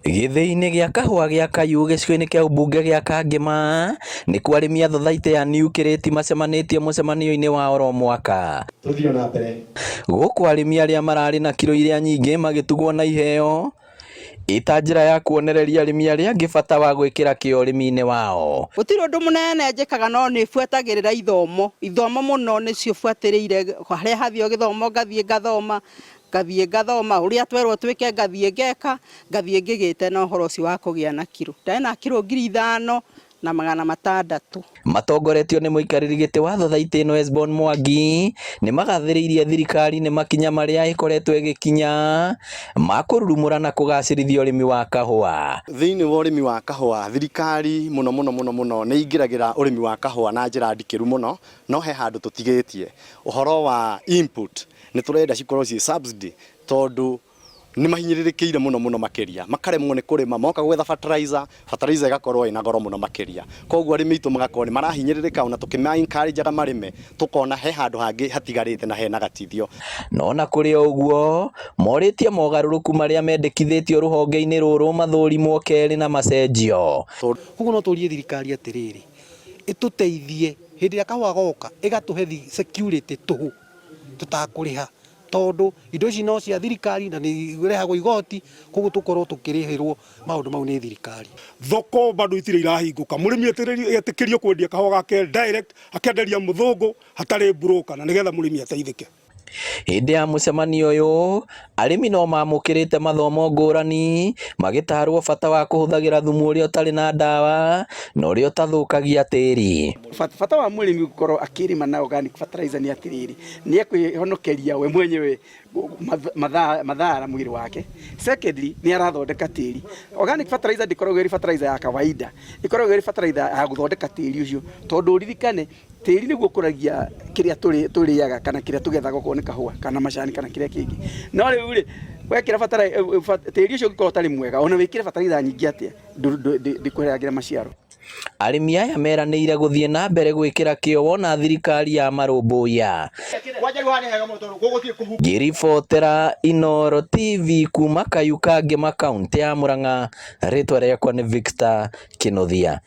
Gĩthĩi-inĩ gĩa kahũa gĩa Kayuu gĩcigo-inĩ kĩa ũmbunge gĩa Kangema nĩkuo arĩmi a thothaitĩ ya New Kĩrĩti macemanĩtie mũcemanio-inĩ wa oro mwaka. Tũthiĩ na mbere. Gũkũ arĩmi arĩa mararĩ na kiro iria nyingĩ magĩtugwo na iheo ĩta njĩra ya kuonereria arĩmi arĩa angĩ bata wa gwĩkĩra kĩo ũrĩmi-inĩ wao. Gũtirĩ ũndũ mũnene njĩkaga no nĩ buatagĩrĩra ithomo, ithomo mũno nĩcio buatĩrĩire, harĩa hathio gĩthomo ngathiĩ ngathoma, Ngathiĩ ngathoma, ũrĩa twerwo twĩke ngathiĩ ngeka, ngathiĩ ngĩgĩte na ũhoro ũcio wa kũgĩa na kiro. Ndarĩ na kiro 5600. Matongoretio nĩ mũikarĩri gĩtĩ wa thothaitĩ ĩno Esbon Mwangi, nĩ magathĩrĩirie thirikari nĩ makinya marĩa ĩkoretwo ĩgĩkinya ma kũrurumũra na kũgacĩrithia ũrĩmi wa kahũa. Thĩinĩ wa ũrĩmi wa kahũa, thirikari mũno mũno mũno mũno nĩ ĩingĩragĩra ũrĩmi wa kahũa na njĩra ndikĩru mũno, no he handũ tũtigĩtie, ũhoro wa input. Nĩ tũrenda cikorwo ciĩ subsidy tondũ nĩ mahinyĩrĩrĩkĩire mũno mũno makĩria, makaremwo nĩ kũrĩma, moka gwetha fertilizer, fertilizer ĩgakorwo ĩna goro mũno makĩria. Koguo arĩmi aitũ magakorwo nĩ marahinyĩrĩrĩka ona tũkĩma encourage aga marĩme, tũkona he handũ hangĩ hatigarĩte na hena gatithio. No ona kũrĩ o ũguo, morĩtie mogarũrũku marĩa mendekithĩtio rũhonge-inĩ rũrũ mathũrimwo kerĩ na macenjio. Koguo no tũrie thirikari atĩrĩrĩ, ĩtũteithie hĩndĩ ĩrĩa kahũa goka ĩgatũhe security tũhũ. tũtakũrĩha tondũ indo ici no cia thirikari na nĩ irehagwo igoti koguo tũkorwo tũkĩrĩhĩrwo maũndũ mau nĩ thirikari. Thoko bado itirĩ irahingũka, mũrĩmi etĩkĩrio kwendia kahũa gake direct akenderia mũthũngũ hatarĩ broker na nĩgetha mũrĩmi ateithĩke. Hĩndĩ ya mũcemanio ũyũ, arĩmi no mamũkĩrĩte mathomo ngũrani magĩtarwo bata wa kũhũthagĩra thumu ũrĩa ũtarĩ na ndawa na ũrĩa ũtathũkagia tĩri. Bata wa mũrĩmi gũkorwo akĩrĩma na organic fertilizer nĩ atĩrĩrĩ, nĩ ekwĩhonokeria we mwenyewe mathara mwĩrĩ wake. Secondly, nĩ arathondeka tĩri. Organic fertilizer ndĩkoragwo ĩrĩ fertilizer ya kawaida, ĩkoragwo ĩrĩ fertilizer ya gũthondeka tĩri ũcio, tondũ ũririkane tĩri nĩguo ũkũragia kĩrĩa tũrĩaga kana kĩrĩa tũgethaga okorwo nĩ kahũa kana macani kana kĩrĩa kĩngĩ. No rĩu rĩ, wekĩra tĩri ũcio ũngĩkorwo ũtarĩ mwega ona wĩkĩre bataraitha nyingĩ atĩa ndĩkũheagĩra maciaro. Arĩmi aya meranĩire gũthiĩ na mbere gwĩkĩra kĩo wona thirikari yamarũmbũiya. Ngĩribotera Inooro TV kuma Kayuka Ngĩma kauntĩ ya Murang'a, rĩtwa rĩakwa nĩ Victor Kĩnuthia.